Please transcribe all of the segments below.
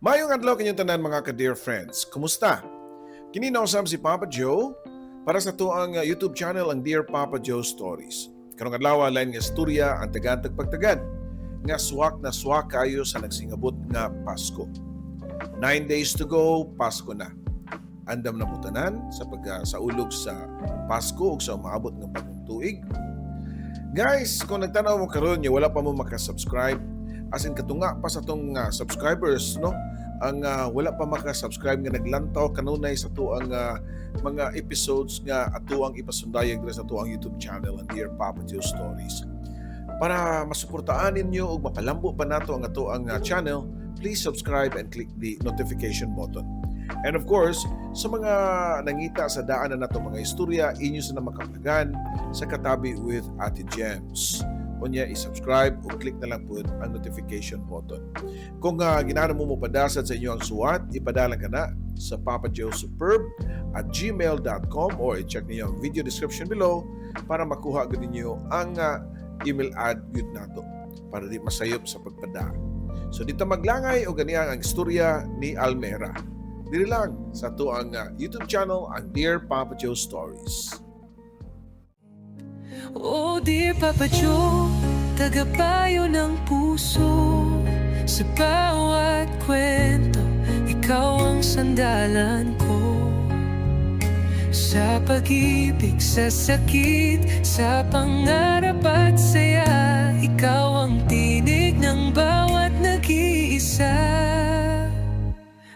Maayong adlaw kanyong tanan, mga ka-dear friends. Kumusta? Kini na usab si Papa Joe para sa atuang YouTube channel, ang Dear Papa Joe Stories. Karong adlaw, lain nga istorya ang tagaan pagtagad nga swak na swak kayo sa nagsingabot nga Pasko. 9 days to go, Pasko na. Andam na mo tanan sa pagsaulog sa Pasko ug sa umaabot nga bagong tuig. Guys, kung nagtanaw mo karon nga wala pa mo makasubscribe, as in katunga pa sa atong subscribers, no? Ang wala pa makasubscribe nga naglantaw kanunay sa atuang mga episodes nga atuang ipasundayag diri sa atuang YouTube channel, ang Dear Papa Joe Stories. Para masuportaan ninyo ug mapalambo pa nato ang atuang channel, please subscribe and click the notification button. And of course, sa mga nangita sa daan na nato mga istorya, inyo sa na makaplagan sa Katabi with Ate Gems. Unya, i-subscribe o click na lang po ang notification button. Kung ginahan mo mo padasad sa inyo ang suwat, ipadala ka na sa papajoesuperb@gmail.com or i-check niyo ang video description below para makuha gud ninyo ang email ad gud nato para di masayop sa pagpada. So dito maglangay o ganiang ang istorya ni Almera. Diri lang sa atuang YouTube channel, ang Dear Papa Joe Stories. Oh dear Papa Joe, tagapayo ng puso. Sa bawat kwento, ikaw ang sandalan ko. Sa pag-ibig, sa sakit, sa pangarap at saya, ikaw ang tinig ng bawat nag-iisa.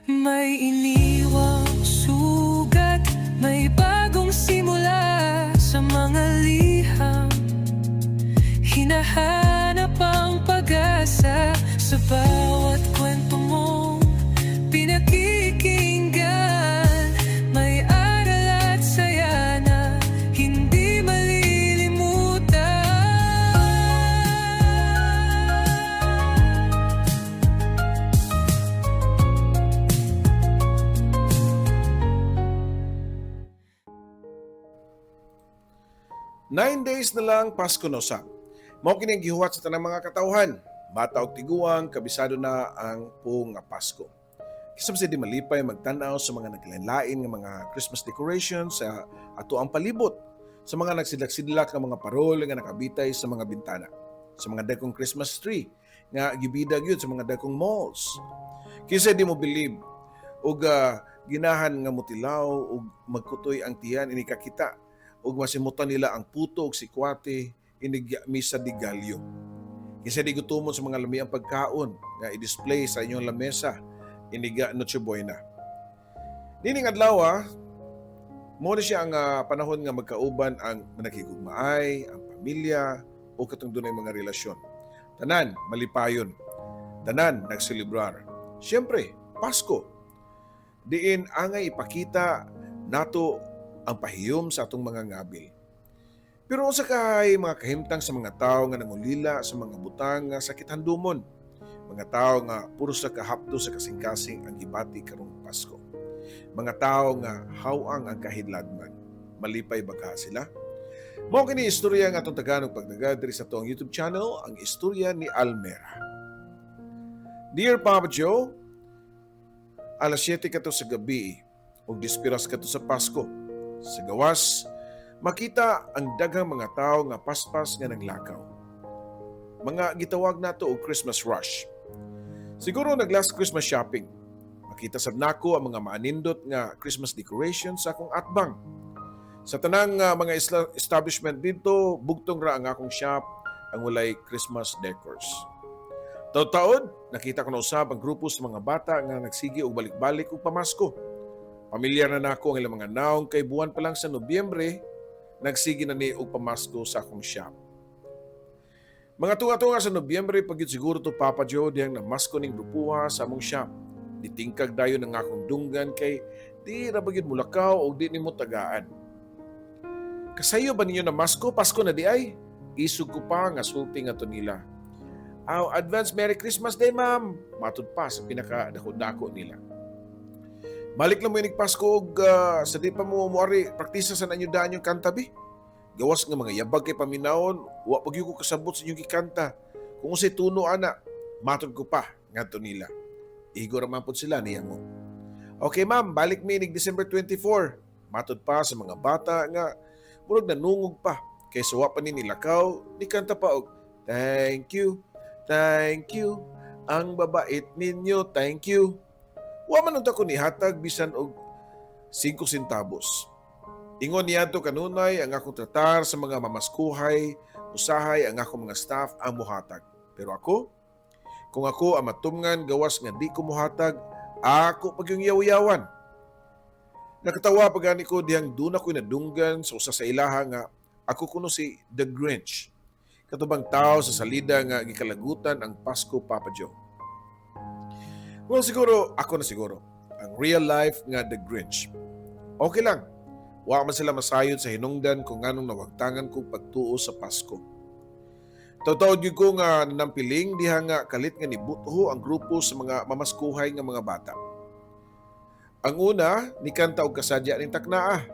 May iniwang sugat, may bagong simula. Sa mga liham, hinahanap ang pag-asa. Sa bawat kwento mong pinakikinggan, may aral at saya na hindi malilimutan. 9 days na lang, Pasko na usab. Mao kini ang gihuwat sa tanang mga katawhan. Bata og tiguang, kabisado na ang puong nga Pasko. Kinsa man di malipay magtan-aw sa mga naglain-lain nga mga Christmas decorations sa ato ang palibot, sa mga nagsidlak-sidlak nga mga parol nga nakabitay sa mga bintana, sa mga dagkong Christmas tree nga gibida gyud sa mga dagkong malls. Kinsa di mo believe og ginahan nga motilaw ug magkutoy ang tiyan inig kakita ug masimutan nila ang puto ug sikwate inig Misa de Gallo? Kinsa di gutomon sa mga lamiang pagkaon nga i-display sa inyong lamesa inig Noche Buena? Nining adlaw, mo na siya ang panahon nga magkauban ang manakigugmaay, ang pamilya o katong dunay mga relasyon. Tanan malipayon. Tanan nagselebrar. Siyempre, Pasko. Diin angay ipakita nato ang pahiyom sa atong mga ngabil. Pero unsa kay mga kahimtang sa mga tao nga nangulila sa mga butang nga sakit handumon? Mga tao nga puro sa kahapto sa kasing-kasing ang gibati karong Pasko. Mga tao nga hawang ang kahidladman. Malipay ba ka sila? Mao kini istorya nga atong tagaan og pagtagad diri sa atuang YouTube channel, ang istorya ni Almera. Dear Papa Joe, alas 7 kato sa gabi ug dispiras kato sa Pasko. Sa gawas, makita ang daghang mga tao nga paspas nga nanglakaw. Mga gitawag nato og Christmas rush. Siguro nag last Christmas shopping. Makita sab nako ang mga maanindot nga Christmas decorations sa akong atbang. Sa tanang mga establishment dito, bugtong ra ang akong shop ang walay Christmas decors. Taud-taod, nakita ko na usab ang grupo sa mga bata nga nagsige og balik-balik og pamasko. Pamilyar na nako ang ilang mga naong kay buwan pa lang sa Nobyembre, nagsige na ni og pamasko sa akong shop. Mga tunga-tunga sa Nobyembre pag yun siguro to, Papa Joe, dihang namasko ning grupuha sa among shop. Ditingkag dayon ang akong dunggan kay di ra ba gyud mulakaw og di nimo tagaan. "Kasayo ba ninyo namasko? Pasko na di ay?" Isog ko pa nga sulti nga to nila. "Aw, advance Merry Christmas day, ma'am." Matud pa sa pinaka dako-dako nila. "Balik lang mo inig Pasko og sa di pa mo muari, praktisa sa nanyo daan yung kanta bi. Gawas nga mga yabag kay paminawon, wa pag ko kasabot sa inyong gikanta. Kung unsay tuno ana," matod ko pa ngadto nila. Igo ra man pud sila niyango. "Okay ma'am, balik mi nig December 24." Matod pa sa mga bata nga murag nanungog pa kay wa pa ni nilakaw, ni kanta pa og "Thank you, thank you, ang babait ninyo, thank you." Wa man unta ko nihatag bisan og 5 centavos. Ingon niadto kanunay ang akong tratar sa mga mamaskuhay, usahay ang akong mga staff ang muhatag. Pero ako, kung ako ang matumngan gawas nga di ko muhatag, ako pag yung yaw-yawan. Nakatawa pa gani ko dihang duna ko'y nadunggan sa usa sa ilaha nga ako kuno si The Grinch. Katong tao sa salida nga gikalagutan ang Pasko, Papa Joe. Well, siguro, ako na siguro ang real life nga The Grinch. Okay lang. Wa man sila masayod sa hinungdan kung nganong nawagtangan ko pagtuo sa Pasko. Totoo gyud ko nga nanampiling diha nga kalit nga nibutho ang grupo sa mga mamaskuhay nga mga bata. Ang una, ni kanta og kasadya ning taknaa.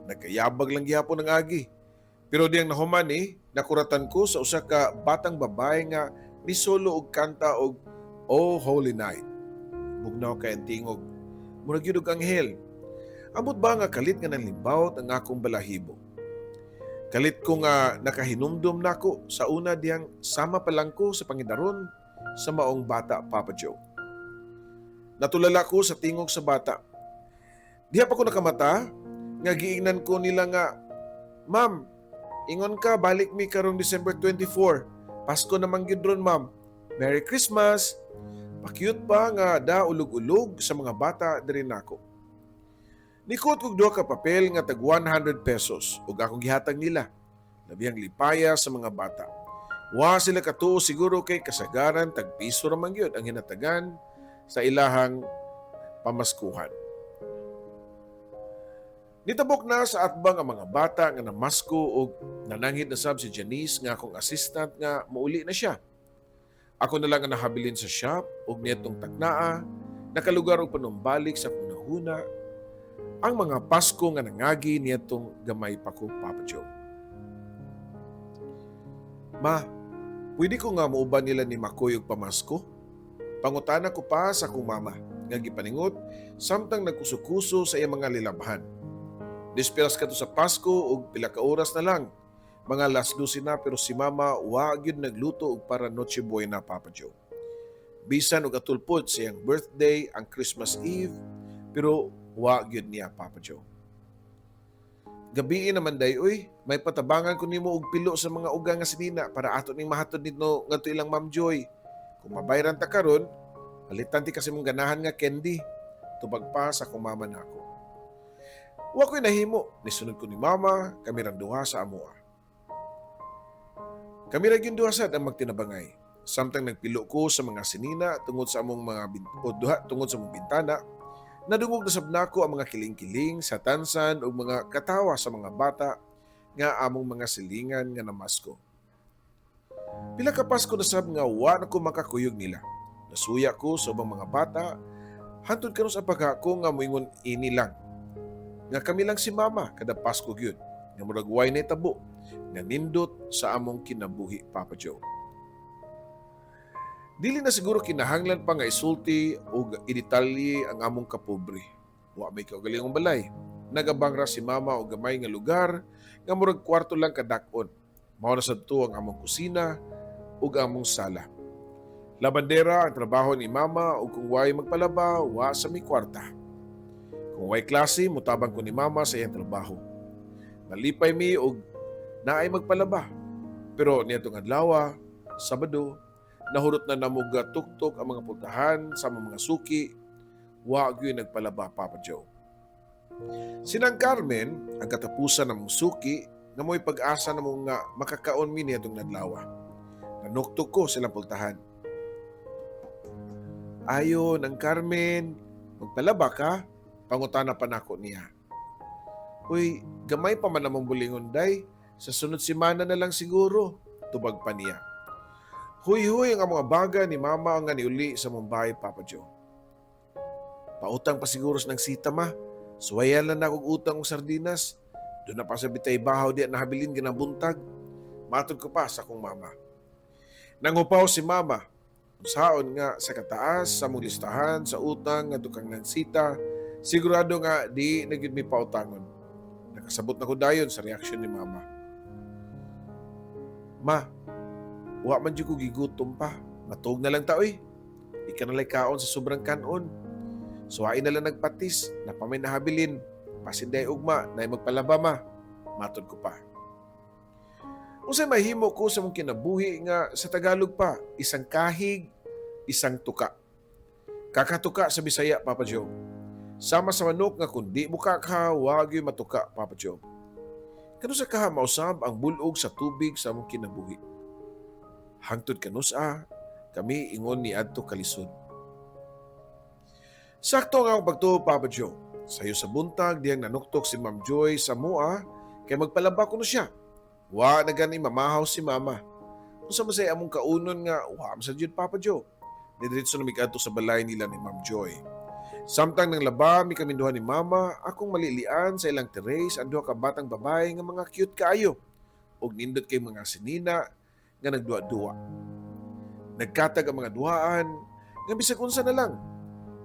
Nagkayabag lang gihapon ang agi. Pero diyang nahuman ni, nakuratan ko sa usa ka batang babae nga nisolo og kanta og "Oh Holy Night." Bugnaw kay ang tingog. Murag gyud og anghel. Ambot ba nga kalit nga nanlimbawot ang akong balahibo. Kalit ko nga nakahinumdum nako sa una diyang sama pa lang ko sa pangidaron sa maong bata, Papa Joe. Natulala ko sa tingog sa bata. Diha pa ko nakamata nga giingnan ko nila nga, "Ma'am, ingon ka balik mi karong December 24. Pasko naman gyud ron, ma'am. Merry Christmas." Pakyut pa nga da ulog-ulog sa mga bata diri nako. Nikuot kog duha ka papel nga tag 100 pesos ug akong gihatag nila. Labihang lipaya sa mga bata. Wa sila katuo siguro kay kasagaran tag piso ra man gyud ang hinatagan sa ilahang pamaskuhan. Nitabok na sa atbang ang mga bata nga namasko og nananghid na sab si Janice nga akong assistant nga muuli na siya. Ako na lang ang nahabilin sa shop ug niadtong taknaa nakalugar og panumbalik sa akong nahuna ang mga Pasko nga nangagi niadtong gamay pa ko, Papa Joe. "Ma, pwede ko nga muuban nila ni Makoy og pamasko?" Pangutana ko pa sa akong mama nga gipaningot samtang nagkuso-kuso sa iyang mga lilabhan. Dispiras kadto sa Pasko og pila ka oras na lang. Mga alas 12 na pero si mama wa gyud nagluto og para Noche Buena, Papa Joe. Bisan og atulpod sa iyang birthday ang Christmas Eve, pero wa gyud niya, Papa Joe. "Gabii naman day uy, may patabangan ko nimo og pilo sa mga uga nga sinina para ato ning mahatod nito ngadto ilang Ma'am Joy. Kung mabayran ta karon, palitan ti kasi mong ganahan nga candy." Tubag pa sa akong mama nako. Wa ko'y nahimo, nisunod ko ni mama, kami rang duha sa amoa. Kami ra gyud duha sad ang magtinabangay. Samtang nagpilo ko sa mga sinina tungod sa among mga o duha tungod sa among bintana, nadungog na sab nako ang mga kiling-kiling sa tansan ug mga katawa sa mga bata nga among mga silingan nga namasko. Pila ka Pasko na sab nga wa na ko makakuyog nila. Nasuya ko sa ubang mga bata, hantod karon sa pagha ko nga moingon ini lang nga kami lang si mama kada Pasko gyud nga murag way na tabo nga nindot sa among kinabuhi, Papa Joe. Dili na siguro kinahanglan pa nga isulti og idetalye ang among kapobre. Wa may kaugalingong balay. Nagabang ra si mama og gamay nga lugar nga murag kwarto lang kadak-on. Mao na sad to ang among kusina ug among sala. Labandera ang trabaho ni mama ug kung way magpalaba, wa sa mi kwarta. Kung way klase, mutabang ko ni mama sa iyang trabaho. Malipay mi og naay magpalaba. Pero niadtong adlaw, Sabado, nahurot na namo tuktok ang mga pultahan sa among mga suki, wa gyud nagpalaba, Papa Joe. Sinang Carmen, ang katapusan ng suki, nga mo'y pag-asa namo nga makakaon mi niadtong adlaw. Nanuktok ko silang pultahan. "Ayo, nang Carmen, magpalaba ka?" Pangutana pa nako niya. "Uy, gamay pa man namang bulingon day. Sa sunod semana na lang siguro," tubag pa niya. Huy-huy ang mga baga ni mama nga niuli sa Mumbai, Papa Joe. "Pautang pa siguro sa nang sita, ma. Suwayan lang na akong utang og sardinas. Doon na pa sa bitay bahaw di nahabilin ginabuntag." Matod ko pa sa akong mama. Nangupaw si mama. Unsaon nga sa kataas sa among listahan sa utang ngadto kang Nansita, sigurado nga di na gyud mi pautangon. Nakasabot na ko dayon sa reaksyon ni Mama. Ma, wa man jud ko gigutom pa. Matug na lang ta oy. Ika na lay kaon sa sobrang kanon. Suwain na lang nagpatis, napamay nahabilin. Pasinday ugma, nay magpalaba ma. Matod ko pa. Unsay mahimo ko sa mong kinabuhi nga sa Tagalog pa, isang kahig, isang tuka. Kakatuka sa Bisaya, Papa Joe. Sama sa manok nga kundi mo kaka, wag yo'y matuka, Papa Joe. Kanusa kaha mausab ang bulog sa tubig sa among kinabuhi. Hangtod kanusa, kami ingon ni adto kalisod. Sakto nga akong pagtuo, Papa Joe. Sayo sa buntag, diyang nanuktok si Ma'am Joy sa mua, kay magpalaba kuno siya. Wa na gani mamahaw si Mama. Unsa man say among kaunon nga wa man sa jud, Papa Joe. Didiretso na mi kadto sa balay nila ni Ma'am Joy. Samtang nang laba mi kaminduhan ni Mama, akong malilian sa ilang terrace ang duha ka batang babae nga mga cute kaayo ug nindot kay mga sinina nga nagduwa-duwa. Nagkatag ang mga duhaan nga bisag unsa na lang.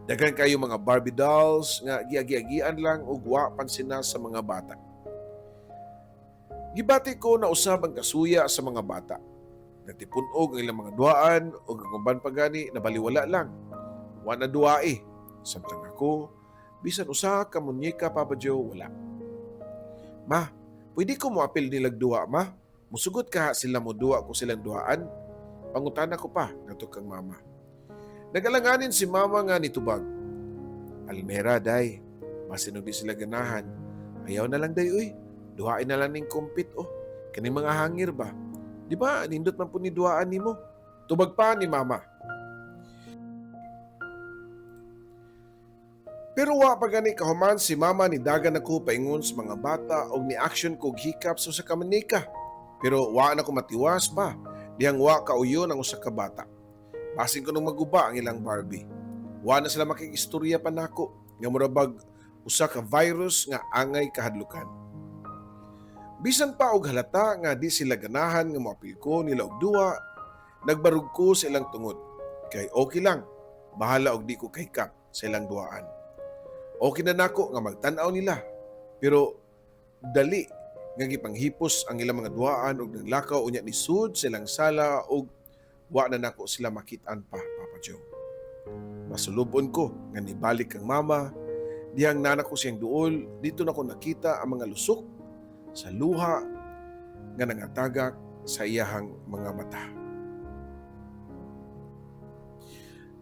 Daghan kayo mga Barbie dolls nga giagi-agian lang ug wa pansina sa mga bata. Gibati ko na usab ang kasuya sa mga bata. Nagtipun-og ang ilang mga duhaan ug ang uban pa gani nabaliwala lang. Wa na duwae. Samtang ako, bisan usa ka munyeka, Papa Joe, wala. Ma, pwede ko moapil nilag duwa, ma? Musugot ka sila mo duwa ko silang duhaan? Pangutana ko pa ngadto kang mama. Nagalanganin si mama nga nitubag. Almera, day. Basin og di sila ganahan. Ayaw na lang, day, uy. Duhain na lang ning kumpit, oh. Kaning mga hangir ba? Di ba, nindot man po ni duhaan nimo? Tubag pa ni mama. Pero wa pa gani kahuman si mama ni dagan ako paingon sa mga bata og ni action kog hikap sa usa ka manika. Pero wa na ko matiwas pa dihang wa kauyon ang usa ka bata. Basin ko nung maguba ang ilang Barbie. Wa na sila makikistorya pa nako nga mura bag usa ka virus nga angay kahadlukan. Bisan pa og halata nga di sila ganahan nga moapil ko nila og duwa, nagbarug ko sa ilang tungod. Kay okay lang, bahala og di ko kahikap sa ilang duaan. Okay na nako nga magtan-aw nila, pero dali nga gipanghipos ang ilang mga duaan og naglakaw unya ni sud sa ilang sala og wa na nako sila makit-an pa, Papa Joe. Masulubon ko nga nibalik kang mama, dihang nana ko siyang duol, dito na ko nakita ang mga lusok sa luha nga nangatagak sa iyahang mga mata.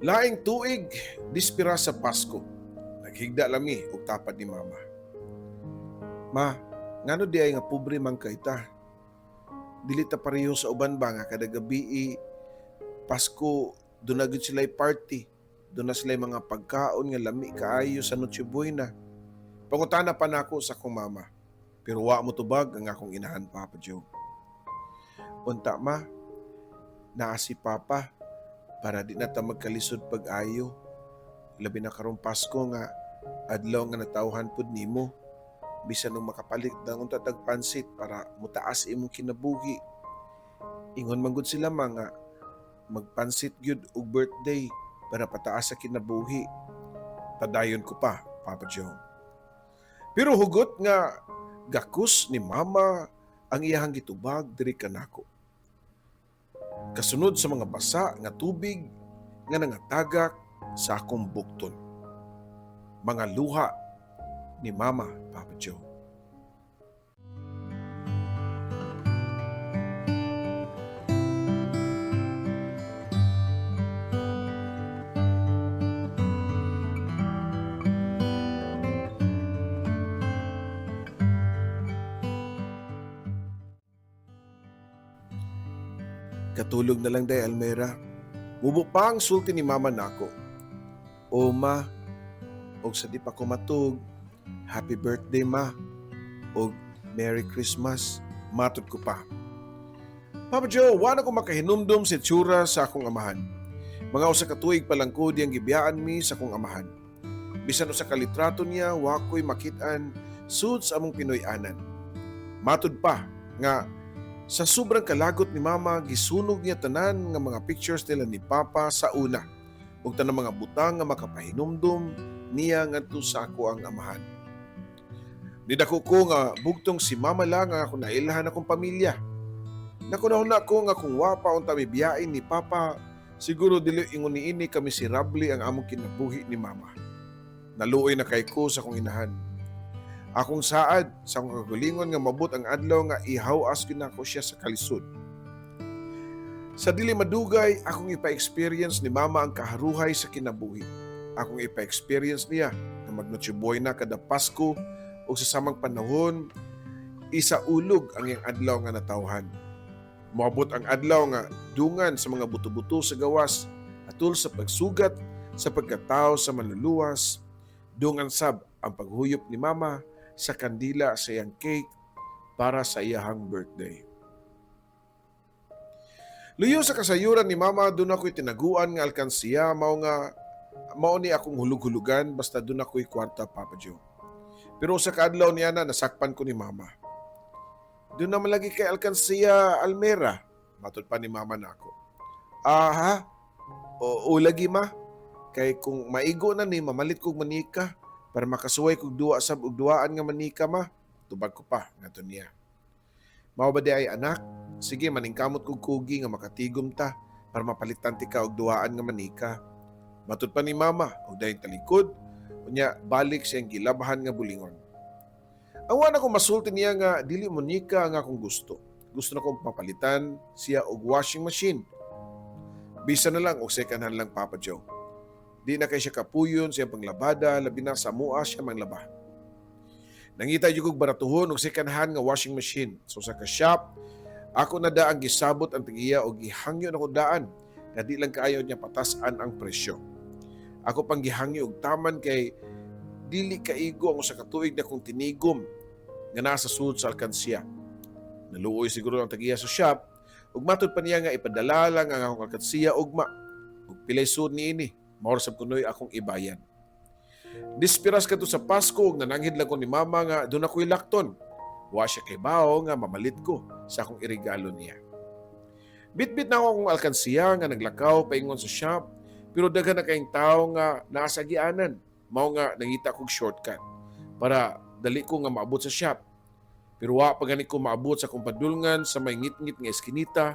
Laing tuig, dispira sa Pasko. Naghigda lami og tapad ni mama. Ma, ngano di ay nga pobre man kay ta? Dili ta pareho sa uban ba nga kada gabi Pasko doon na gyud sila'y party. Doon na sila'y mga pagkaon nga lami kaayo sa Noche Buena. Pangutana pa nako sa akong mama. Pero wa mo tubag ang akong inahan, Papa Joe. Unta ma, naa si Papa para di na ta magkalisod pag-ayo. Labi na karong Pasko nga adlaw nga natawhan pud nimo. Bisan nung makapalit na unta tag pansit para mutaas imong kinabuhi. Ingon man gud sila mga magpansit gyud og birthday para pataas sa kinabuhi. Padayon ko pa, Papa Joe. Pero hugot nga gakus ni mama ang iyahang gitubag diri kanako. Kasunod sa mga basa nga tubig nga nangatagak sa akong bukton. Mga luha ni mama, Papa Joe. Katulog na lang day, Almera. Mubo pa ang sulti ni mama nako. O ma, og sa di pa ko matug, happy birthday ma, og Merry Christmas, matod ko pa. Papa Joe, wala ko makahinumdum sa itsura sa akong amahan. Mga usa ka tuig pa lang ko diyang gibiyaan mi sa akong amahan. Bisan usa ka litrato niya, wa ko'y makit-an sud sa among Pinoy-anan. Matud pa nga Sa sobrang kalagot ni Mama, gisunog niya tanan nga mga pictures nila ni Papa sa una ug tanang mga butang nga makapahinumdum niya ngadto sa akoang amahan. Nidako ko nga bugtong si Mama lang ang ako nailhan akong pamilya. Nakunahuna ko nga kung wa pa unta mibiyain ni Papa, siguro dili ingon niini ka miserable ang among kinabuhi ni Mama. Naluoy na kay ko sa akong inahan. Akong saad sa akong kagalingon nga mabot ang adlaw nga ihaw-as gyud nako siya sa kalisod. Sa dili madugay, akong ipa-experience ni Mama ang kaharuhay sa kinabuhi. Akong ipa-experience niya nga mag-Noche Buena kada Pasko o sa samang panahon isaulog ang iyang adlaw nga natawhan. Moabot ang adlaw nga dungan sa mga buto-buto sa gawas atul sa pagsugat sa pagkatao sa manluluwas, dungan sab ang paghuyop ni Mama sa kandila sa iyang cake para sa iyahang birthday. Luyo sa kasayuran ni Mama, duna ako'y tinaguan nga alkansiya, mao nga mao ni akong hulug-hulugan basta duna ko'y kwarta, Papa Joe. Pero sa kaadlaw niya na nasakpan ko ni Mama. "Duna man lagi kay alkansiya, Almera," matud pa ni Mama nako. "Ah, ha? O, lagi, Ma. Kay kung maigo na ni, mamalit kog manika para makasuway kog duwa sab og duwaan nga manika, Ma," tubag ko pa ngadto niya. "Mao ba diay, anak? Sige, maningkamot kog kugi nga makatigom ta para mapalitan tika og duwaan nga manika," matud pa ni Mama og dayon talikod unya balik siyang gilabhan nga bulingon. Ang wa na ko masulti niya nga dili manika ang akong gusto. Gusto na kong mapalitan siya og washing machine. Bisa na lang og second hand lang, Papa Joe. Di na kay siya kapuyon sa iyang panglabada, labi na sa mua siya manglaba. Nangita jud kog baratuhon og second hand nga washing machine. So sa ka-shop, ako na daang gisabot ang tigiya og gihangyo nako daan nga di lang kaayo niya patas-an ang presyo. Ako pang gihangyo og taman kay dili kaigo ang usa ka tuig na kong tinigom nga nasa sud sa alkansiya. Naluoy siguro ang tagiya sa shop ug matud pa niya nga ipadala lang ang akong alkansiya ugma ug pilay sud niini, mao ra sab kunoy akong ibayan. Dispiras kadto sa Pasko ug nananghid lang ko ni Mama nga duna ko'y lakton. Wa siya kaybawo nga mamalit ko sa akong iregalo niya. Bitbit na ako akong alkansiya nga naglakaw paingon sa shop, pero daghan na kayong tao nga naa sa agianan. Mao nga nangita kog shortcut para dali ko nga maabot sa shop. Pero wa pa gani ko maabot sa akong padulngan sa may ngit-ngit nga eskinita,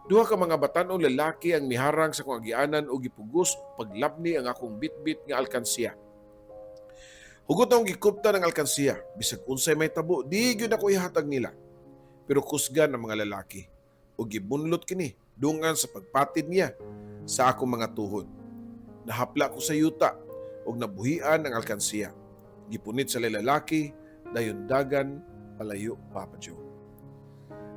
duha ka mga batan-ong lalaki ang miharang sa akong agianan ug gipugos paglabni ang akong bitbit nga alkansiya. Hugot akong gikuptan ang alkansiya, bisag unsay mahitabo, di gyud ako ihatag nila. Pero kusgan ang mga lalaki ug gibunlot kini dungan sa pagpatid niya sa akong mga tuhod. Nahapla ko sa yuta ug nabuhian ang alkansiya. Gipunit sa lalaki, dayon dagan palayo, Papa Joe.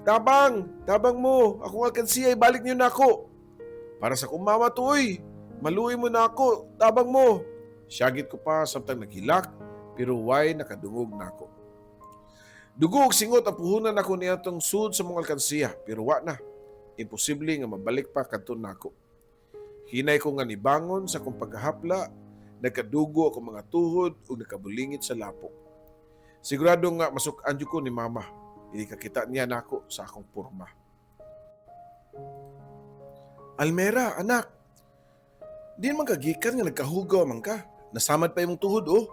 "Tabang! Tabang mo! Akong alkansiya, ibalik niyo na ako! Para sa akong mama to, oy! Maluoy mo na ako! Tabang mo!" Syagit ko pa samtang naghilak, pero way nakadungog nako. Dugo og singot ang puhunan nako niadtong sud sa among alkansiya, pero wa na. Imposible nga mabalik pa kadto nako. Hinay ko nga nibangon sa akong pagkahapla, nagkadugo akong mga tuhod ug nakabulingit sa lapok. Sigurado nga masuk-an jud ko ni Mama. Hindi kakita niya nako sa akong porma. "Almera, anak. Diin man ka gikan nga nagkahugaw man ka? Nasamad pa imong tuhod, oh."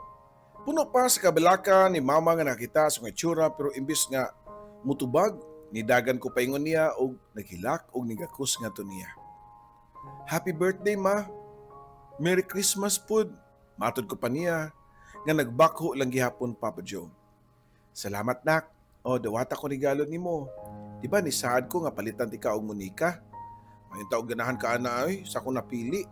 Puno pa sa kabalaka ni Mama nga nakita sa akong itsura, pero imbis nga mutubag, nidagan ko paingon niya og naghilak og nigakos ngadto niya. "Happy birthday, Ma. Merry Christmas pud," matod ko pa niya nga nagbakho lang gihapon, Papa Joe. "Salamat, nak. O, dawata ko regalo nimo. Di ba nisaad ko nga palitan tika og manika? Mayon taog ganahan ka ana ay sa akong napili."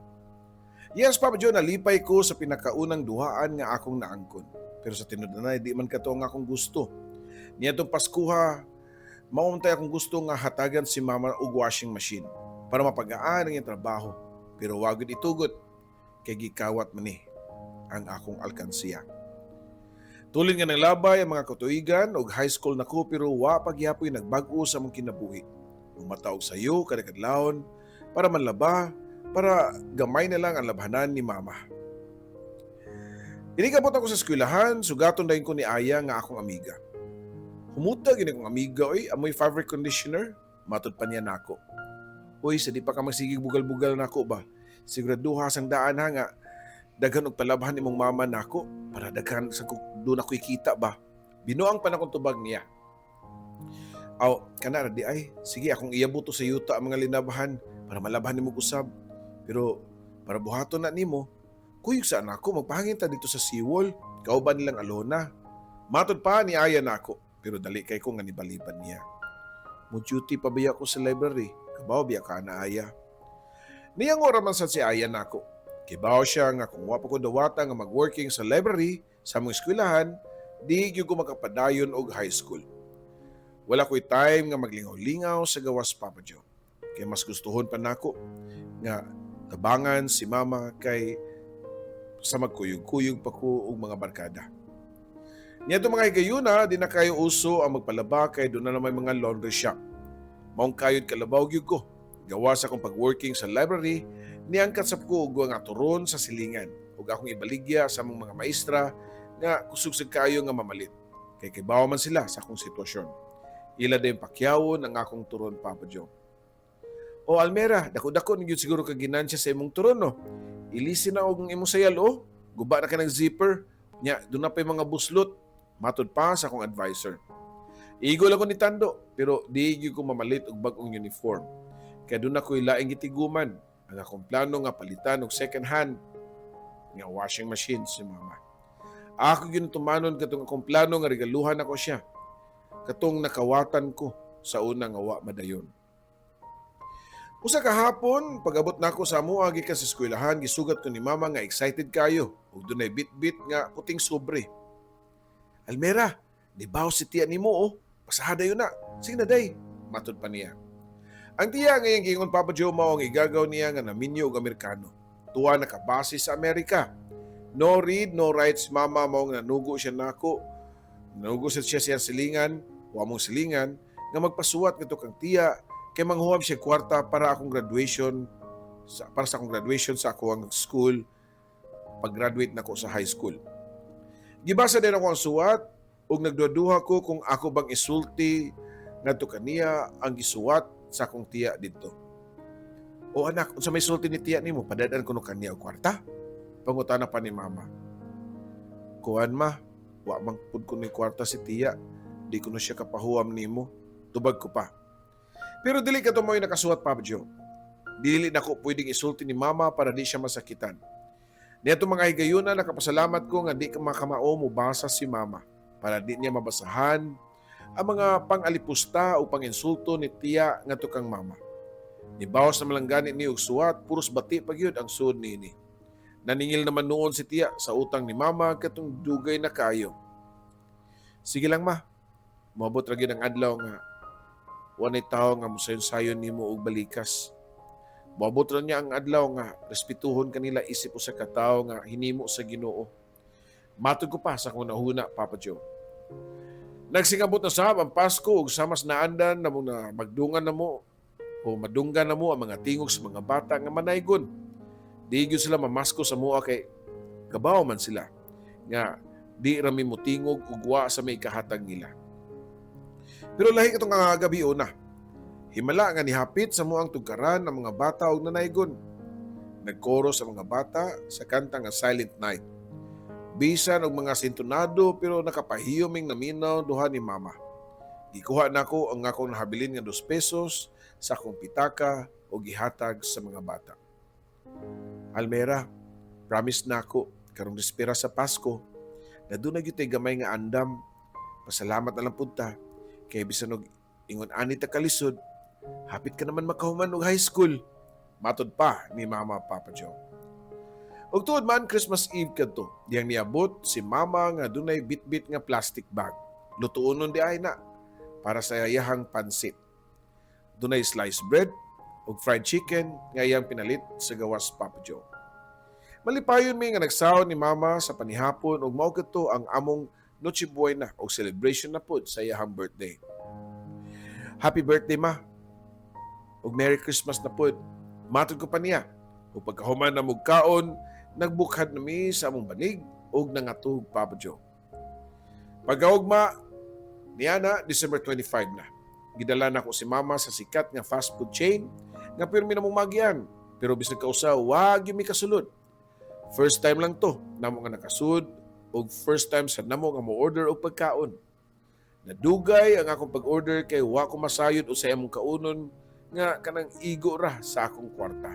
Yes, Papa Joe, nalipay ko sa pinakaunang duhaan nga akong naangkon. Pero sa tinud-anay, di man kato ang akong gusto. Niadtong Paskuha, mao untay akong gusto nga hatagan si Mama og washing machine para mapagaan ang iyang trabaho. Pero wa gyud itugot kay gikawat man ni ang akong alkansiya. Tulin nga naglabay ang mga katuigan og high school na ko, pero wa pa gihapoy nagbag-o sa among kinabuhi. Mumata og sayo kada kadlawon para manlaba, para gamay na lang ang labhanan ni Mama. Inig abot ako sa eskwelahan, sugaton dayon ko ni Aya nga akong amiga. Humuta gyud akong amiga oy, amoy fabric conditioner, matud pa niya nako. Uy, sa di pa ka magsigig bugal-bugal nako ba? Siguraduha sang daan ha nga daghan og palabhan imong mama nako para daghan sa doon ako'y kita ba. Binuang pa na kong tubag niya. Aw, kana ra di ay. Sige, akong iabot to sa yuta ang mga linabhan para malabhan nimo usab. Pero para buhaton na nimo, kuyog sa nako, magpahangin ta dito sa seawall, kauban nilang Alona. Matod pa ni Aya nako, pero dali kay ko nga nibaliban niya. Mo duty pa biya ko sa library, kabaw biya ka na, Aya. Niyang ora man sad si Aya nako. Kibaw siya nga kung wa pa ko dawata nga mag-working sa library sa among eskwelahan, di gyud ko makapadayon og high school. Wala ko'y time nga maglingaw-lingaw sa gawas, Papa Joe. Kay mas gustuhon pa nako nga tabangan si mama kay sa magkuyog-kuyog pa ko og mga barkada. Niadto mga higayuna, di na kayo uso ang magpalaba kay doon na naman mga laundry shop. Maong kayod kalabaw gyud ko. Gawa sa akong pag-working sa library, niangkat sab ko og nga turon sa silingan ug akong ibaligya sa among mga maestra nga kusog sad kayo nga mamalit. Kay kibaw man sila sa akong sitwasyon. Ila din pakyawon ang akong turon, Papa Joe. "O Almera, dako-dako ni gyud siguro ka ginansya sa imong turon, no. Ilisin na og imong sayal o. Guba na ka ng zipper. Nya, doon na pa yung mga buslot." Matod pa sa akong advisor. Igo lang ko ni Tando, pero di gyud ko mamalit og bag-ong uniform. Kaya doon ako'y laing gitiguman ang akong plano nga palitan og second hand nga washing machine si mama. Ako gyud tumanon katong akong plano nga regaluhan ako siya. Katong nakawatan ko sa una nga wa madayon. Usa ka hapon, pag-abot nako sa amoa gikan sa eskwelahan, gisugat ko ni mama nga excited kayo ug dunay bit-bit nga puting sobre. "Almera, nibaw si tiya nimo oh. Pasaha dayon na. Sige na day," matod pa niya. Ang tiya nga iyang giingon, Papa Joe, mao ang igagaw niya nga naminyo og Amerikano. Tuwa nakabase sa Amerika. No read, no write si mama, mao nga nanugo siya nako. Nanugo siya siyang silingan, o among silingan, nga magpasuwat ngadto kang tiya kay manghuwam siya kwarta para sa akong graduation sa akong school pag-graduate nako sa high school. Gibasa din ako ang suwat ug nagduduha ko kung ako bang isulti ngadto kaniya ang gisuwat sa akong tiya didto. "O anak, unsa may sulti ni tiya nimo? Padad-an kuno kaniya og kwarta?" pangutana pa ni mama. "Kuan ma, wa man pud ko ni kwarta si tiya. Di ko na siya kapahuam nimo," tubag ko pa. Pero dili ka mo'y nakasuwat, Papa Joe. Dili na ko pwedeng isulti ni mama para di siya masakitan. Niadto mga higayuna, nakapasalamat ko nga di ka makamao mo basa si mama para di niya mabasahan ang mga pang-alipusta o pang-insulto ni tiya ngadto kang mama. Nibawas na lang gani ni og suwat, puros bati pa gyud ang suod niini. Naningil naman noon si tiya sa utang ni mama katong dugay na kayo. "Sige lang ma, moabot ra gyud ang adlaw nga walay tawo nga mosayon-sayon nimo og balikas. Moabot ra niya ang adlaw nga respetuhon kanila isip usa ka tawo nga hinimo sa Ginoo," matod ko pa sa akong nahuna, Papa Joe. Nagsingabot na sab ang Pasko ug samas naandan na mo na magdungan na mo o madunggan na mo ang mga tingog sa mga bata nga manaygon. Di gyud sila mamasko sa mua kay kabaw man sila nga di rami mo tingog ug wa sa may kahatag nila. Pero lahi katong nga gabi una. Himala nga nihapit sa muang tugkaran ang mga bata og nanaygon. Nagkoro sa mga bata sa kanta nga "Silent Night." Bisan og mga sintonado, pero nakapahiyo ming naminaw duha ni mama. Gikuha nako ang akong nahabilin nga 2 pesos sa akong pitaka o gihatag sa mga bata. "Almera, promise nako karong dispera sa Pasko na doon na gyud tay gamay nga andam. Pasalamat na lang pud ta kay bisan og ingon ani ta kalisod, hapit ka naman makahuman og high school," matod pa ni Mama, Papa Joe. Ug tuod man, Christmas Eve kadto, diyang niabot si Mama nga dunay bitbit nga plastic bag. Lutuonon di ay na para sa iyahang pansit. Dunay sliced bread ug fried chicken nga iyang pinalit sa gawas, Papa Joe. Malipayon mi nga nagsaon ni Mama sa panihapon ug mao kadto ang among Noche Buena og celebration na pud sa iyahang birthday. "Happy birthday, ma. Ug Merry Christmas na pud," matod ko pa niya. Ug pagkahuman na kaon, nagbukhad na mi sa among banig ug nangatog, Papa Joe. Pagkaugma, Niana, December 25 na. Gidala nako si Mama sa sikat nga fast food chain nga pirmi namong maagian. Pero bisag kausa, wa gyud mi kasulod. First time lang to namo nga nakasud ug first time sa namo nga mo-order og pagkaon. Nadugay ang akong pag-order kay wa ko masayod unsay among kaunon nga kanang igo ra sa akong kwarta.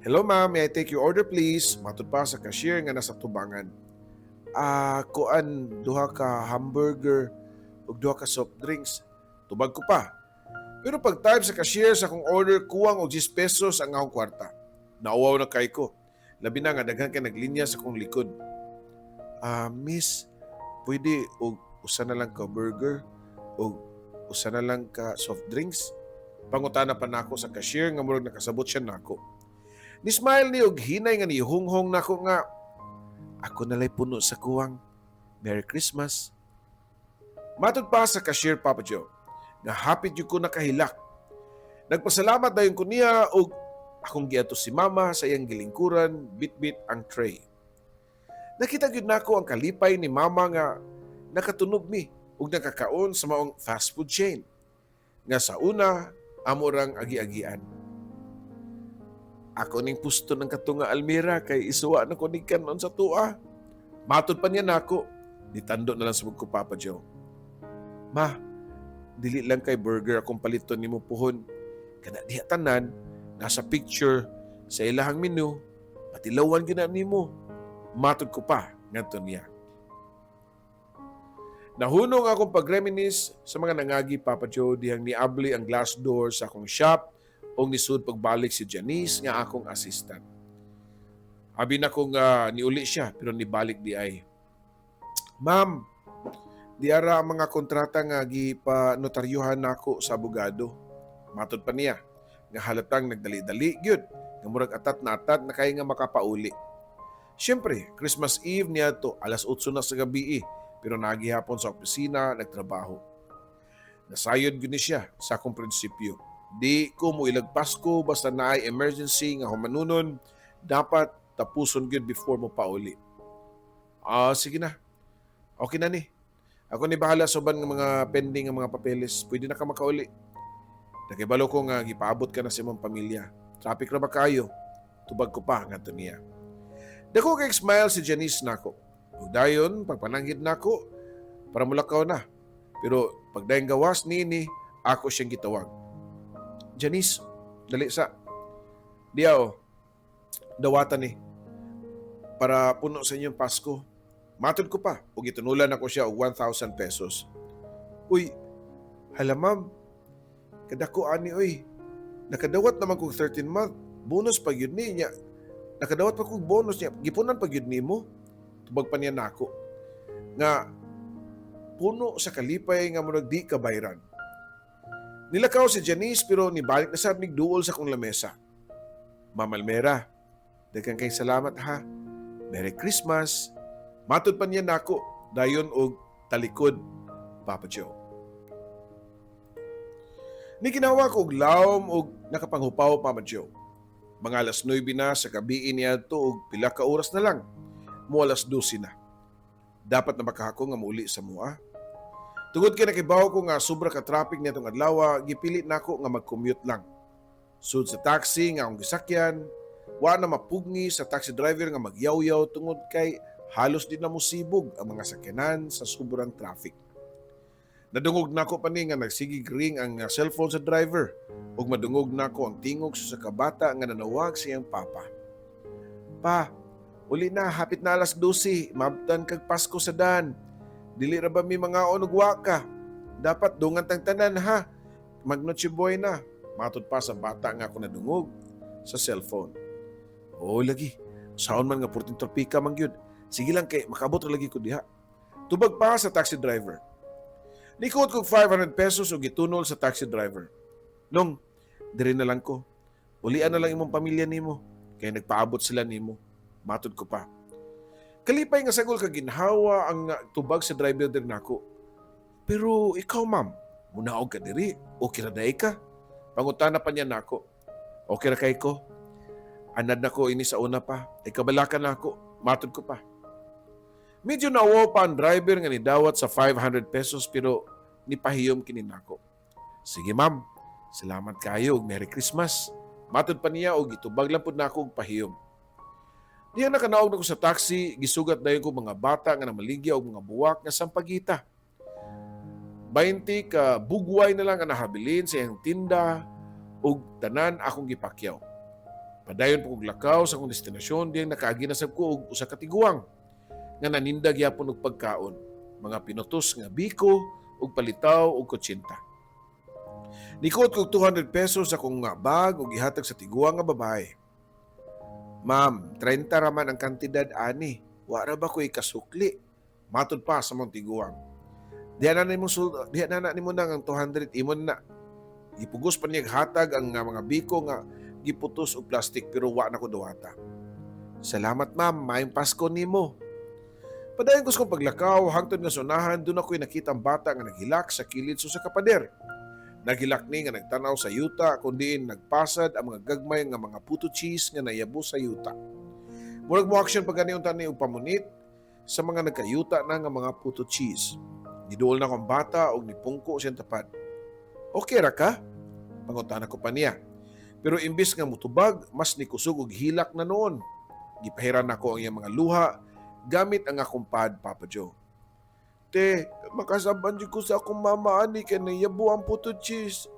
"Hello ma'am, may I take your order, please?" Matud pa sa cashier nga nasa tubangan. "Ah, kuan, duha ka hamburger ug duha ka soft drinks." Tubag ko pa. Pero pag type sa cashier sa akong order, kuwang og 10 pesos ang akong kwarta. Nauwaw na kay ko. Labi na nga daghan kay naglinya sa akong likod. "Ah, miss, pwede og usa na lang ka burger og usa na lang ka soft drinks?" Pangutana pa nako sa cashier nga murag nakasabot siya nako. Ni smile ni og hinay nga nihunghong nako nga ako nalay puno sa kuwang. "Merry Christmas." Matud pa sa cashier, Papa Joe, nga hapit gyud ko nakahilak. Nagpasalamat dayon ko niya og akong giadto si Mama sa iyang gilingkuran bitbit ang tray. Nakita gyud nako ang kalipay ni Mama nga nakatunob mi ug nakakaon sa maong fast food chain nga sa una amo rang agi-agian. "Ako ning pusto ng katunga Almira kay isuwa na ko ni kanon sa tua." Matod pa niya nako. Nitando na lang sa ko, Papa Joe. "Ma, dili lang kay burger akong paliton nimo puhon. Kana diha tanan nasa picture sa ilahang menu, patilawan gyud na nimo." Matod ko pa ngadto niya. Nahunong akong pag-reminisce sa mga nangagi, Papa Joe, dihang niabli ang glass door sa akong shop o nisud pagbalik si Janice nga akong assistant. Abi na kong niuli siya pero nibalik di ay. "Ma'am, di ara ang mga kontrata nga gipa notaryuhan nako sa abogado." Matod pa niya nga halatang nagdali-dali gyud nga murag atat na atat na kay nga makapauli. Siyempre, Christmas Eve niya to, alas 8 na sa gabi eh, pero nagihapon sa opisina nagtrabaho. Nasayod gyud ni siya sa akong prinsipyo. Di ko mo ilag Pasko basta naay emergency nga humanunon, dapat tapuson gyud before mo pauli. "Ah, sige na. Okay na ni. Ako ni bahala sa uban nga mga pending nga mga papeles. Pwede na ka makauli. Nakibalo ko nga gipaabot ka na sa imong pamilya. Traffic ra ba kayo?" Tubag ko pa ngadto niya. Dako kay smile si Janice nako. Ug dayon pagpananghid nako para mulakaw na. Pero pagdayon gawas niini, ako siyang gitawag. "Janice, dali sa. Diya oh. Dawatan ni. Para puno sa inyong Pasko." Matod ko pa ug gitunulan ako siya og 1,000 pesos. "Uy, hala ma'am. Kadako ani oy. Nakadawat naman kog 13 month. Bonus pa gyud ni niya. Nakadawat pa kog bonus niya. Gipunan pa gyud nimo." Tubag pa niya nako. Nga puno sa kalipay nga murag di kabayran. Nilakaw si Janice pero nibalik na sad nig duol sa akong lamesa. "Ma'am Almera, daghan kay salamat ha. Merry Christmas." Matod pa niya nako dayon og talikod, Papa Joe. Ni ginawa ko og lawom og nakapanghupaw, Papa Joe. Mga alas 9 na sa gabi niadto og pila ka oras na lang. Mo alas 12 na. Dapat na makahako nga muuli sa mua. Tungod kay nakibaw ko nga sobra ka traffic niadtong adlaw, gipili nako nga mag-commute lang. Sud sa taxi nga akong gisakyan, wa na mapugngi sa taxi driver nga magyawyaw tungod kay halos di na musibog ang mga sakyanan sa sobrang traffic. Nadungog nako pa ni nga nagsigig ring ang cellphone sa driver ug madungog nako ang tingog sa kabata nga nanawag sa iyang papa. "Pa, uli na, hapit na alas 12, maabtan kag Pasko sa dan. Dili ra ba mi mangaon og wa ka? Dapat dungan tang tanan ha. Mag-Noche Buena na." Matod pa sa bata nga ako nadungog sa cellphone. "Oo lagi, saon man nga purting trapika man gyud. Sige lang kay makaabot ra lagi ko diha." Tubag pa sa taxi driver. Nikuot kog 500 pesos ug gitunol sa taxi driver. "Nong, diri na lang ko. Ulian na lang imong pamilya nimo kay nagpaabot sila nimo." Matod ko pa. Kalipay nga sagol kag ginhawa ang tubag sa driver dir nako. "Pero ikaw ma'am, munaog ka diri, okay ra diay ka?" Pangutana pa niya nako. "Okay ra kay ko. Anad nako ini sa una pa. Ay kabalaka nako." Matod ko pa. Medyo nauwaw pa ang driver nga nidawat sa 500 pesos pero nipahiyom kini nako. "Sige ma'am, salamat kayo ug Merry Christmas." Matod pa niya og gitubag lang pud nako og pahiyom. Diya nakanaog na ko sa taxi, gisugat dayon ko mga bata nga namaligya og mga buwak nga sampagita. 20 ka bugway na lang ang nahabilin sa iyang tinda ug tanan akong gipakyaw. Padayon po kog lakaw sa akong destinasyon diyang nakaagi na sab ko og usa ka tiguang nga naninda gyapon og pagkaon, mga pinutos nga biko ug palitaw og kutsinta. Nikuot kog 200 pesos sa akong nga bag ug gihatag sa tiguang nga babae. "Ma'am, 30 raman ang kantidad ani. Wa ra ba ko'y kasukli?" Matod pa sa mong tiguang. "Diha na na nimo nang ang 200, imon na." Gipugos pa niya hatag ang nga mga biko nga giputos og plastic pero wa na ko duwata. "Salamat ma'am, maayong Pasko nimo." Padayon ko sa kong paglakaw hangtod nga sa unahan duna ko'y nakita ang bata nga naghilak sa kilid sa kapader. Naghilak ni nga nagtanaw sa yuta kung diin nagpasad ang mga gagmay nga mga puto cheese nga nayabo sa yuta. Murag mo action pa gani unta ni og pamunit sa mga nagkayuta na nga mga puto cheese. Giduol na akong bata og nipungko siyang tapad. "Okay ra ka?" Pangutana ko pa niya. Pero imbis nga mutubag, mas nikusog og hilak na noon. Gipahiran nako ang iyang mga luha gamit ang akong pad, Papa Joe. "Te, makasaban jud ko sa akong mama ani kay nayabo ang puto cheese.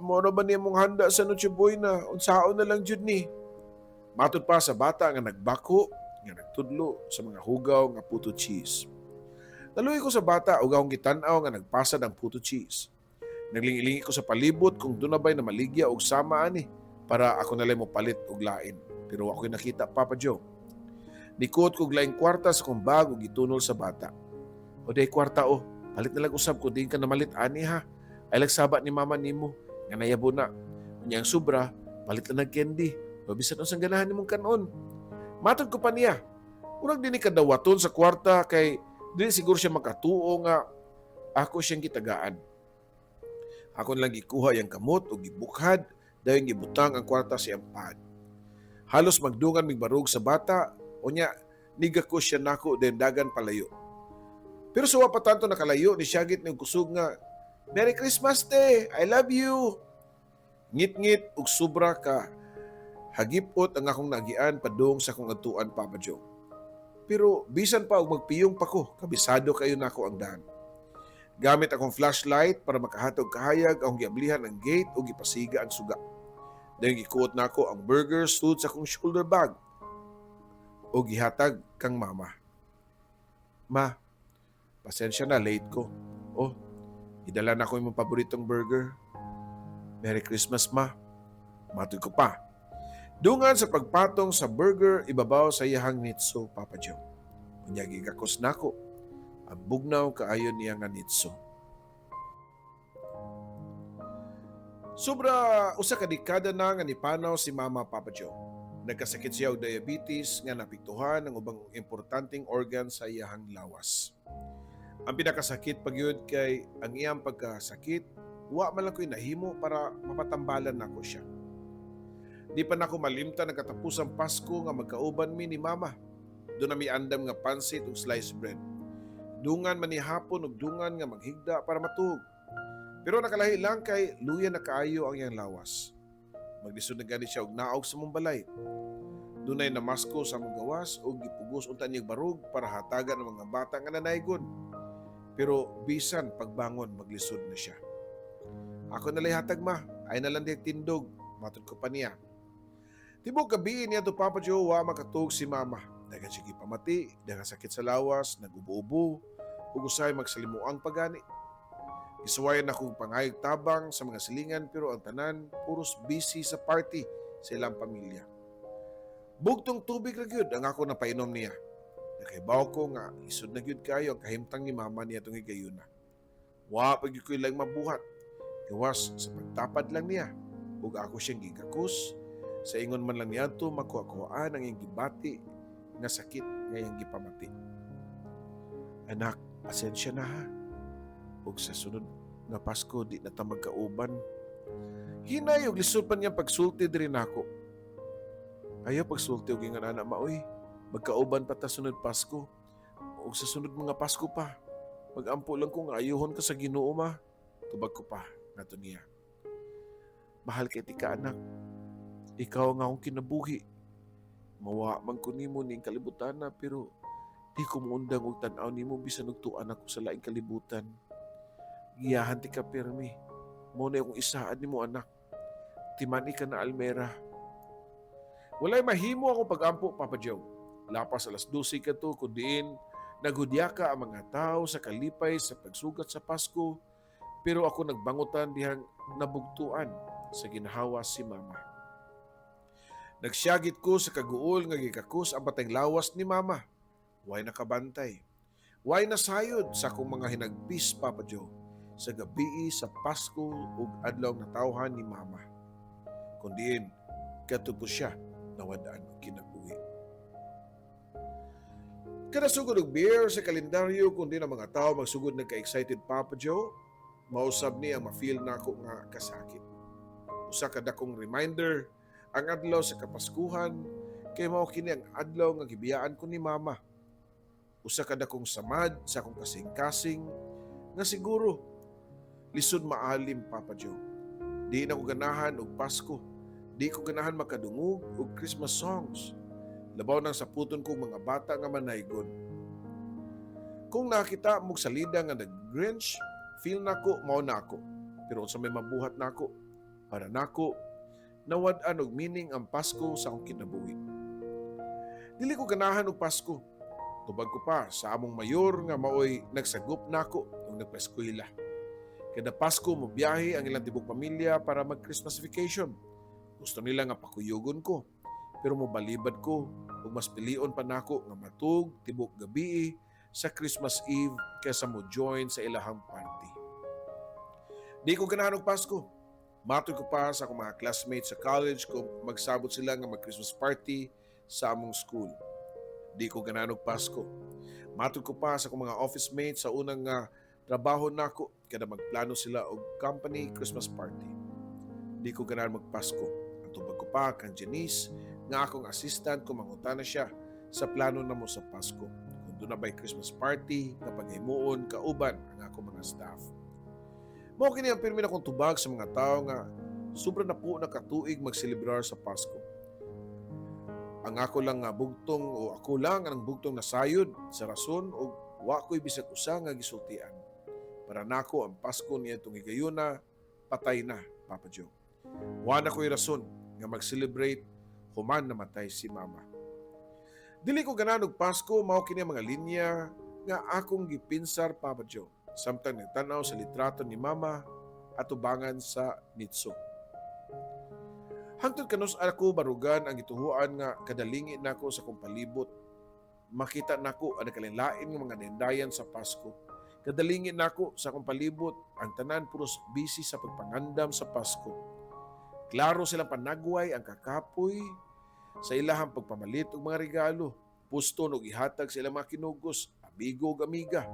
Mao ra ba ni mong handa sa Noche Buena? Unsaon na lang jud ni?" Matod pa sa bata nga nagbako, nga nagtudlo sa mga hugaw nga puto cheese. Naluoy ko sa bata ug akong gitan-aw nga nagpasad ang puto cheese. Naglingi-lingi ko sa palibot kung duna bay namaligya og sama ani para ako nalay mo palit og lain. Pero wa ko'y nakita, Papa Joe. Nikuot kog laing kwarta sa kong bag ug gitunol sa bata. "O day kwarta o, palit na lang usab ko diin ka namalit ani ha. Ay lagsaba ni mama nimo nga nayabo na. Unya ang sobra, palit lang nag candy. O bisan unsang ganahan nimong kanon." Matod ko pa niya. Murag di ni kadawaton sa kwarta kay dili siguro siya makatuo nga ako siyang gitagaan. Ako lang gikuha yang kamot ug gibukhad dayon gibutang ang kwarta sa iyang pad. Halos magdungan mig barog sa bata, unya nigako siya nako then dagan palayo. Pero sa wa pa tanto nakalayo ni siyagit ni kusog nga, "Merry Christmas te, I love you." Ngit-ngit ug sobra ka hagipot ang akong nagian padung sa akong adtuan, Papa Joe. Pero bisan pa og magpiyong pa ko, kabisado kayo nako ang daan. Gamit akong flashlight para makahatog kahayag, akong giablihan ang gate ug gipasiga ang suga. Dayon gikuot nako ang burger stud sa akong shoulder bag ug gihatag kang mama. "Ma, pasensya na, late ko. Oh, gidala na ko imong paboritong burger. Merry Christmas, ma." Matod ko pa. Dungan sa pagpatong sa burger ibabaw sa iyahang nitso, Papa Joe. Unya gigakos nako ang bugnaw kaayo niya nga nitso. Sobra usa ka dekada na nga nipanaw si Mama, Papa Joe. Nagkasakit siya og diabetes nga naapektuhan ang ubang importanteng organ sa iyahang lawas. Ang pinakasakit pa gyud kay ang iyang pagkasakit, wa man lang ko'y nahimo para mapatambalan nako siya. Di pa nako malimtan ang katapusang Pasko nga magkauban mi ni Mama. Duna mi andam nga pansit ug sliced bread. Dungan man ni hapon ug dungan nga maghigda para matuog. Pero nakalahi lang kay luya na kaayo ang iyang lawas. Maglisod na gani siya og naog sa mong balay. Dunay namasko sa among gawas ug gipugos unta niyang barog para hatagan ang mga bata nga nanaygon. Pero bisan pagbangon maglisod na siya. "Ako na lay hatag ma, ay na lang di tindog," matod ko pa niya. Tibok gabi niya to, Papa Joe, wa makatug si mama. Dagan siya gipamati, dagan sakit sa lawas, nagubo-ubo, ug usahay magsalimuang pagani. Gisuwayan akong pangayog tabang sa mga silingan pero ang tanan puros busy sa party sa ilang pamilya. Bugtong tubig ra gyud ang ako napainom niya. Nakahibaw ko nga lisod na gyud kayo ang kahimtang ni mama niya tong higayuna. Wa pa gyud ko ilang mabuhat. Gawas sa pagtapad lang niya ug ako siyang gigakos sa ingon man lang niadto makuha-kuhaan ang iyang gibati nga sakit nga iyang gipamati. "Anak, pasensya na ha. Ug sa sunod nga Pasko di na ta magkauban." Hinay ug lisod pa niyang pagsulti diri nako. "Ayaw pagsulti og ingon ana, maoy. Magkauban pa ta sunod Pasko. Ug sa sunod mga Pasko pa. Magampo lang ko nga ayuhon ka sa Ginoo, Ma. Tubag ko pa ngadto niya. Mahal kay tika, anak. Ikaw ang akong kinabuhi. Mawa man ko nimo ning kalibutan na, pero di ko muundang og tan-aw nimo bisan og tuan ako sa laing kalibutan. Giyahan tika pirmi. Mao na akong isaad nimo, anak. Timani ka na, Almera. Walay mahimo ako pagampo, Papa Joe. Lapas alas 12 kato kung diin naghudyaka ang mga tao sa kalipay sa pagsugat sa Pasko, pero ako nagbangutan dihang nabugtuan sa ginhawa si Mama. Nagsyagit ko sa kaguol nga gikakus ang patayng lawas ni Mama. Way nakabantay. Way nasayod sa akong mga hinagpis, Papa Joe, sa gabii sa Pasko ug adlaw natawhan ni Mama. Kung diin, kadto po siya nawad-an og kinabuhi. Kada sugod og beer sa kalendaryo kung di na mga tao magsugod nagka-excited, Papa Joe, mausab ni ang ma-feel nako nga kasakit. Usa ka dakong reminder ang adlaw sa Kapaskuhan kay mao kini ang adlaw nga gibiyaan ko ni Mama. Usa ka dakong samad sa akong kasing-kasing nga siguro lisod maalim, Papa Joe. Di na ko ganahan og Pasko. Di ko ganahan makadungog og Christmas songs. Labaw nang saputon kong mga bata nga manaygon. Kung nakita mog salida nga nag-Grinch, feel nako mao na ako. Pero unsa may mabuhat nako? Para nako, nawad-an og meaning ang Pasko sa akong kinabuhi. Dili ko ganahan og Pasko. Tubag ko pa sa among mayor nga maoy nagsagup nako nung nagpa-eskwela. Kada Pasko mobiyahe ang ilang tibok pamilya para mag-Christmas vacation. Gusto nila nga pakuyugon ko. Pero mobalibad ko ug mas pilion pa nako nga matug tibok gabii sa Christmas Eve kaysa mo join sa ilahang party. Di ko ganahan og Pasko. Matod ko pa sa akong mga classmates sa college kung magsabot sila nga mag-Christmas party sa among school. Di ko ganahan og Pasko. Matod ko pa sa akong mga office mates sa unang nga trabaho nako kada magplano sila og company Christmas party. Di ko ganahan magpasko. Ang tubag ko pa kang Janice nga akong assistant kung mangutana siya sa plano namo sa Pasko. Kung duna ba'y Christmas party nga paghimuon kauban ang akong mga staff. Mao kini ang pirmi nakong tubag sa mga tao nga sobra na po nakatuig magselebrar sa Pasko. Ang ako lang nga bugtong o ako lang ang bugtong nasayod sa rason o wa ko'y bisag usa nga gisultian. Para nako ang Pasko niadtong higayuna patay na, Papa Joe. Wa na ko'y rason nga mag-celebrate human namatay si Mama. Dili ko ganahan og Pasko, mao kini ang mga linya nga akong gipinsar, Papa Joe, samtang nagtan-aw sa litrato ni Mama atubangan sa nitso. Hangtod kanus ako barugan ang gituhuan nga kadalingi nako sa akong palibot. Makita nako ang nagkalain-lain nga mga dayandayan sa Pasko. Kadalingi nako sa akong palibot, ang tanan puros busy sa pagpangandam sa Pasko. Klaro silang panagway ang kakapoy sa ilahang pagpamalit og mga regalo, puston og ihatag sa ilang mga kinugos, amigo ug amiga,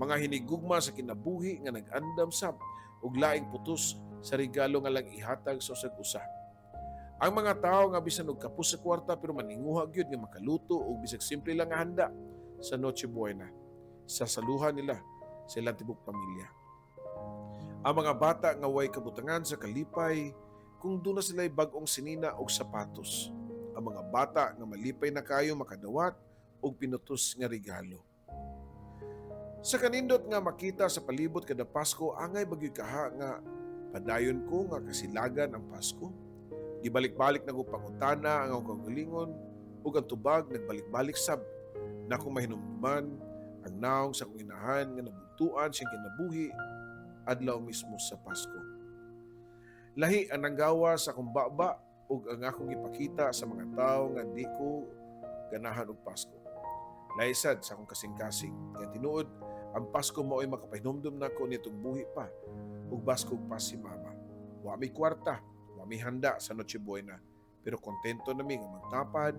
mga hinigugma sa kinabuhi nga nag-andam sab og laing putos sa regalo nga lang ihatag sa usag usa. Ang mga tao nga bisan og kapos sa kwarta pero maninguha gyud nga makaluto og bisag simple lang nga handa sa Noche Buena sa saluhan nila sa ilang tibok pamilya. Ang mga bata nga way kabutangan sa kalipay kung duna sila'y bag-ong sinina og sapatos. Ang mga bata nga malipay na kayo makadawat og pinutos nga regalo. Sa kanindot nga makita sa palibot kada Pasko, angay ba gyud kaha nga padayon ko nga kasilagan ang Pasko? Gibalik-balik na ko pangutana ang akong kaugalingon ug ang tubag nagbalik-balik sab na akong mahinumduman ang naong sa akong inahan nga nabugtuan siyang kinabuhi adlaw mismo sa Pasko. Lahi ang nanggawa sa akong baba ug ang akong ipakita sa mga tawo nga di ko ganahan og Pasko. Lahi sad sa akong kasing-kasing. Kaya tinuod, ang Pasko mao'y makapahinumdum nako nitong buhi pa ug baskog pa si Mama. Wa mi kwarta, wa mi handa sa Noche Buena, pero kontento nami nga magtapad,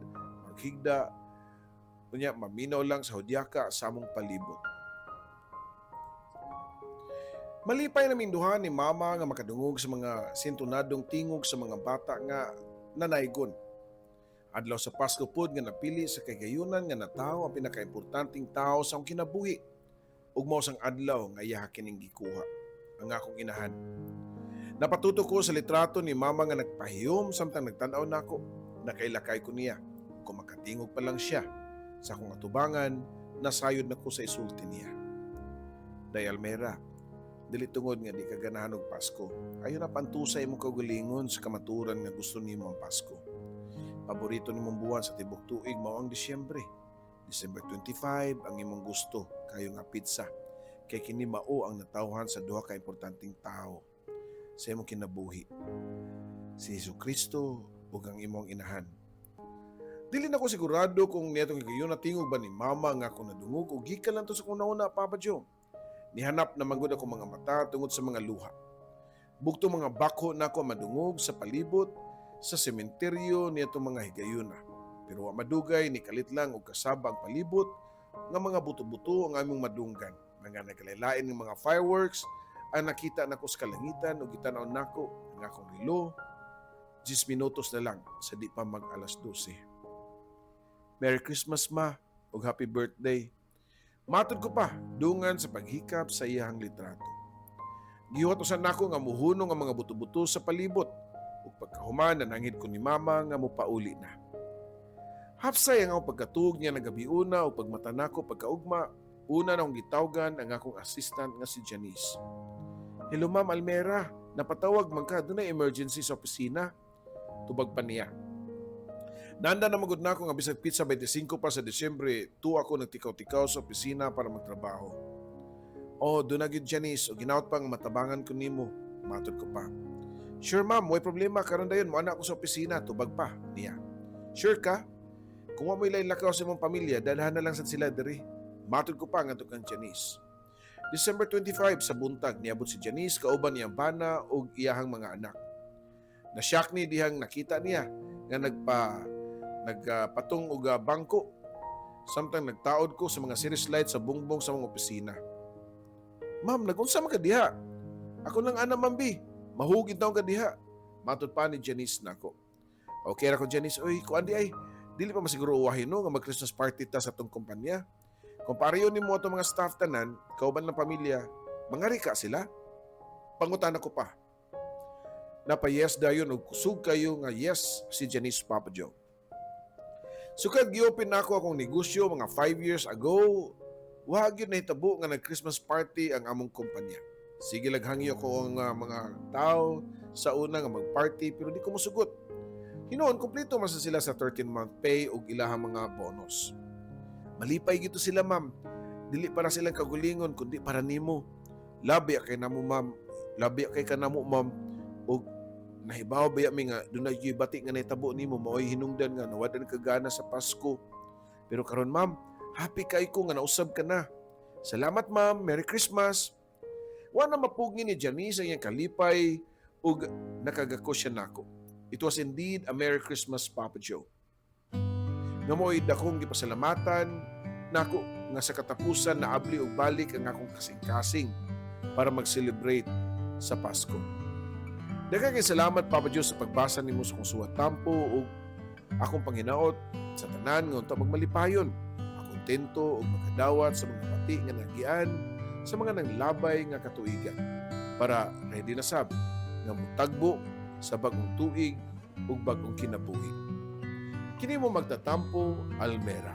maghigda, unya maminaw lang sa hudyaka sa among palibot. Malipay naming duha ni Mama nga makadungog sa mga sintonadong tingog sa mga bata nga nanaygon. Adlaw sa Pasko pod nga napili sa kahigayunan nga natawo ang pinakaimportanteng tao sa akong kinabuhi. Ug mao sang adlaw nga iya kining gikuha ang akong inahan. Napatuto ko sa litrato ni mama nga nagpahiyom samtang nagtan-aw nako. Nakailakay ko niya. Kung makatingog pa lang siya sa akong atubangan, nasayod na ko sa isulti niya. "Day Almera, dili tungod nga di ka ganahan og Pasko. Ayo na pantusa imong kaugalingon sa kamaturan nga gusto nimo ang Pasko. Paborito nimong buwan sa tibok tuig mao ang Disyembre. December 25 ang imong gusto kayo nga pizza. Kay kini mao ang natawhan sa duha ka importanteng tao sa imong kinabuhi. Si Hesus Kristo ug ang imong inahan." Dili na ko sigurado kung niadtong higayon natingog ba ni mama nga ako nadungog o gikan lang to sa akong hunahuna, Papa Joe. Nihanap na manggod ako mga mata tungod sa mga luha. Bugto mga bako na ako madungog sa palibot sa sementeryo niadtong mga higayuna. Pero wa madugay, ni kalit lang og kasaba ang palibot nga mga buto-buto ang among madunggan. Mga nagkalain ng mga fireworks ang nakita nako sa kalangitan ug gitan-aw nako ang akong relo. 10 minutos na lang sa di pa mag alas 12. "Merry Christmas, Ma, ug happy birthday," matod ko pa dungan sa paghikap sa iyang litrato. Gihuwat usan nako nga muhunong ang mga buto-buto sa palibot ug pagkahuman nananghid ko ni mama nga mopauli na. Hapsay ang akong pagkatug niya nagabiuna ug pagmata nako pagkaugma, una na akong gitawgan ang akong assistant nga si Janice. "Hello, Ma'am Almera, napatawag man ka, dunay emergency sa opisina," tubag pa niya. Nanda na magud nako nga bisag petsa 25 pa sa Disyembre, tuwa ako nagtikaw-tikaw sa opisina para magtrabaho. "Oh, duna gyud, Janice, o ginaot pa nga matabangan ko nimo," matod ko pa. "Sure, ma'am, way problema, karon dayon mo ako sa opisina," tubag pa niya. "Sure ka? Kung wa mo ilay lakaw sa imong pamilya, dalhan na lang sad sila diri," matod ko pa ngadto kang Janice. December 25 sa buntag, niabot si Janice kauban niyang bana ug iyahang mga anak. Na-shock ni dihang nakita niya nga nagpatong og bangko samtang nagtaod ko sa mga series lights sa bungbong sa mga opisina. "Ma'am, nagunsa man ka diha?" "Ako lang ana, ma'am B. Mahugid taong ka diha," matod pa ni Janice nako. "Okay ra ko, Janice. Oy, kuan di ay. Dili pa masiguro uwahin no nga mag-Christmas party ta sa atong kumpanya. Kung pareho nimo atong mga staff tanan, kauban ng pamilya, mangari ka sila?" pangutana ko pa. Napa-yes dayon og kusog kayo nga yes si Janice, Papa Joe. Sukad gi-open nako akong negosyo mga 5 years ago, wa gyud nahitabo nga nag-Christmas party ang among kumpanya. Sige lag hangyo ko ang mga tao sa una nga mag-party pero di ko mosugot. Hinuon kompleto man sa sila sa 13-month pay ug ilahang mga bonus. "Malipay gito sila, ma'am. Dili para silang kagulingon kundi para nimo. Labi kay namo, ma'am. Labi kay kanamo, ma'am. Ug nahibaw baya mi nga dunay gyud bati nga nahitabo nimo, mao'y hinungdan nga nawadan ka gana sa Pasko. Pero karon, ma'am, happy kay ko nga nausab ka na. Salamat, ma'am. Merry Christmas." Wa na mapugngi ni Janice ang iyang kalipay ug nakagako siya nako. It was indeed a Merry Christmas, Papa Joe. Nga mo'y dakong gipasalamatan nako nga sa katapusan naabli og balik ang akong kasing-kasing para mag-celebrate sa Pasko. Daghang kay salamat, Papa Joe, sa pagbasa nimo sa akong suwat tampo ug akong panghinaot sa tanan nga unta magmalipayon. Makontento ug makadawat sa mga bati nga nagian sa mga nanglabay nga katuigan para ready na sab nga mutagbo sa bagong tuig ug bagong kinabuhi. Kini mo magtatampo, Almera.